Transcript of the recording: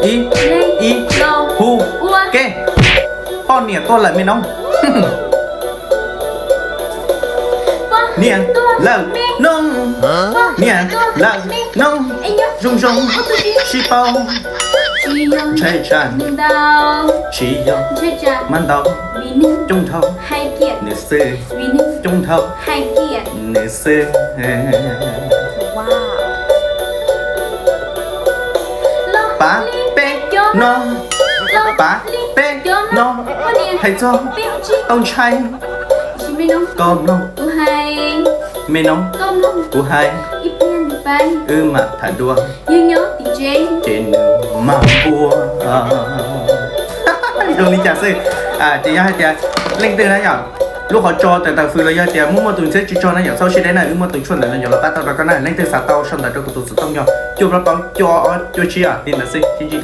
Ib, ib, hu, ke. Poj niam tuag lawm me noov. Niam lawm noog, niam lawm noog, zoo zoo sib paub, ntshai tsam, tsis yog, mas ntau, coob dhau, nws xwb, coob dhau, nws xwb. Pav peb no, pav peb no, hais txog tau ntshai, koj mloog, me noov, kuv hais, wb mam tham dua, ces nws mag npua. Zoo li cas xwb. Ces yog hais tias leej twg na yom, lub qhov tso tawm tawm fws los yog tias muaj muaj tus ntxhiab tsis tso na yom, txhob siab deb na, wb muaj tus tshuaj ntawm no yog los pab tau rau koj na. Leej twg xav tau sau ntawv rau kuv tus xov tooj yog cuaj plaub plaub cuaj ob cuaj tsib, li ntawd xwb, sib ntsib dua.